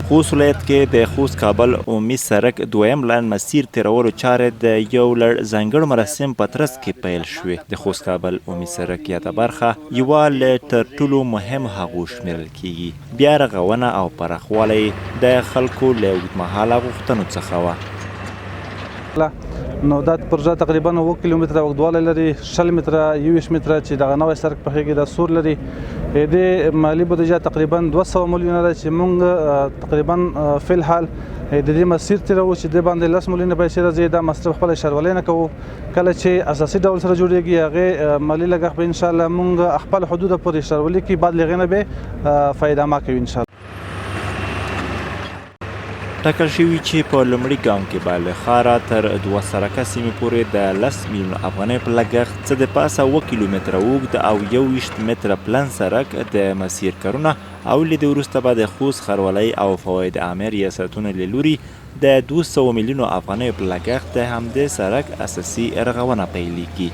خوست ولایت کې د خوست کابل عمومي سرک دویم لاین مسیر تېرولو چارې د یو لړ ځانګړو مراسم په ترڅ کې پیل شوې. د خوست کابل عمومي سرک یاده برخه یوه له تر ټولو مهمو هغو شمېرل کېږي. بیا رغونه او پراخوالی یې د خلکو له اوږدمهاله غوښتنو څخه وه. نو دا پروژه تقریبا 7 کیلومتره اوږدوالی لري، 20 متره 21 متره چې دغه نوی سرک پخېږي دا سور لري. د دې مالي بودیجه تقریبا 200 میلیونه ده چې مونږ تقریبا فی الحال د دې مسیر تیروو چې د باندې 10 میلیونه پیسې راځي. دا مصرف خپل شهروالۍ نه کوو، کله چې اساسي ډول سره جوړیږي هغه مالي لګښت به ان شاء الله مونږ خپل حدود پورې شهرولي کې بعد لغې نه به فایده ما کوي ان شاء الله. ټاکل شوې چې په لومړي ګام کې به له ښاره تر دوه سرکه سیمې پورې د 10 میلیون افغانیو په لګښت څه د پاسه 7 کیلومتره اوږد او 21 متره پلن سرک د مسیر کارونه او له دې وروسته به د خوست ښاروالۍ او فواید عامې ریاستونو له لوري د 200 میلیونو افغانیو په لګښت د همدې سرک اساسي رغونه پیلېږي.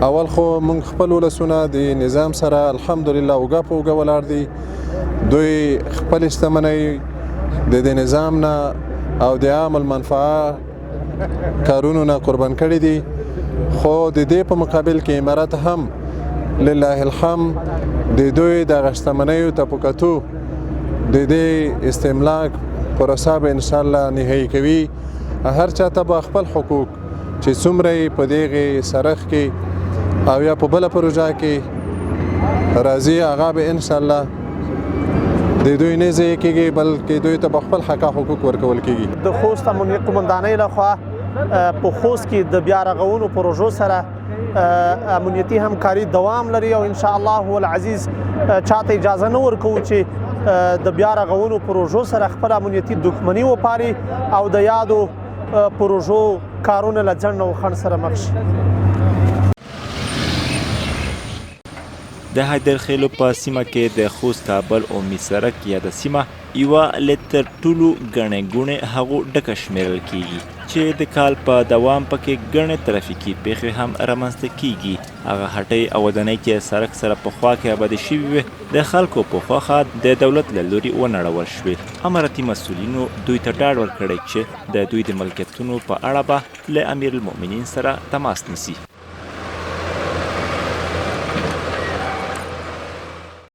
اول خو موږ خپل ولسونه د نظام سره الحمدلله اوږه په اوږه ولاړ دي. دوی خپل شتمنۍ د دې نظام نه او د عام المنفعه کارونو نه قربان کړي دي، خو د دې په مقابل کې امارت هم لله الحمد د دوی دغه شتمنیو ته په کتو د دې استملاک پروسه به انشاءالله نهایی کوي. هر چاته به خپل حقوق چې څومره یې په دغې سرخ کې او یا په بله پروژه کې راځي هغه به انشاءالله د دوی نه ضایع کېږي، بلکې دوی ته به خپل حقه حقوق ورکول کېږي. د خوست امنیه قومندانۍ لخوا په خوست کې د بیا رغونو پروژو سره امنیتي همکاري دوام لري او ان شاء الله العزیز چاته اجازه نه ورکوو چې د بیا رغونو پروژو سره خپل امنیتي دښمني وپالي او د یادو پروژو کارونه له ځنډ او خنډ سره مخ شي. د حیدرخیلو په سیمه کې د خوست کابل عمومي سرک یاده سیمه یوه له تر ټولو ګڼې ګوڼې هغو ډکه شمېرل کېږي چې د کال په دوام پکې ګڼې ترافیکي پېښې هم رامنځته کېږي. هغه هټۍ او ودانۍ چې سرک سره په خوا کې ابادې شوې وې د خلکو په خوښه د دولت له لوري ونړول شوې. امارتي مسؤلینو دوی ته ډاډ ورکړی چې د دوی د ملکیتونو په اړه به له امیرالمؤمنین سره تماس نیسي.